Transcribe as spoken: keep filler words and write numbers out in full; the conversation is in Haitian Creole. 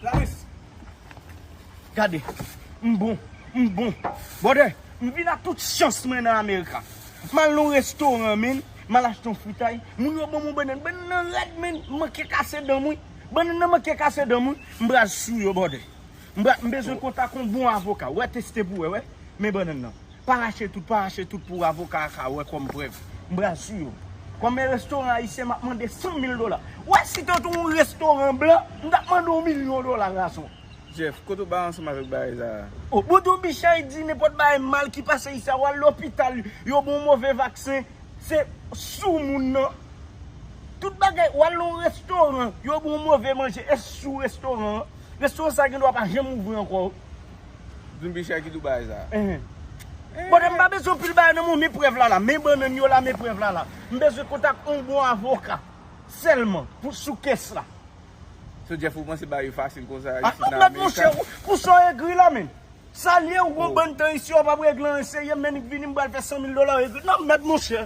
Laris, gade, m bon, m bon. Brother, m vin ak tout chans mwen nan Amerika. M al nan yon restoran, men, m al achte yon fritay. Moun yo ban m yon bannann. Bannann nan rèd, men, m manke kase dan m, wi. Bannann nan manke kase dan m, wi. M braz sou yo, brother. M bra-, m bezwen kontak yon bon avoka. Wè, teste pou wè, wè. Men bannann nan. Pa rache tout, pa rache tout pou avoka a ka wè kòm prèv. M braz sou yo. Kòm e restoran ayisyen, m ap mande san mil dola. Wè, si te yon restoran blan, m t ap mande yon milyon dola, gason. Jeff, kote w bay ansanm avèk bagay sa a? O, Boudou Bichay di nenpòt bagay mal ki pase isi a, w al lopital, yo ba w move vaksen, se sou moun nan. Tout bagay, w al nan yon restoran, yo ba w move manje, e sou restoran an. Restoran sa a gen dwa pa janm ouvri ankò. Boudou Bichay ki di w bagay sa a? Enhen. Bon, m pa bezwen pil bagay nan men w, men prèv la la, men bannann yo la, men prèv la la. M bezwen kontak yon bon avoka sèlman pou sou kès la. So, Jeff, ou panse bagay yo fasil konsa isi nan Amerika? Mèt monchè, pou sa w egri la, men. Salye w, gon bann tan isi, w p ap regle anyen serye, men vini, m pral fè san mil dola, w egri. Non, mèt monchè.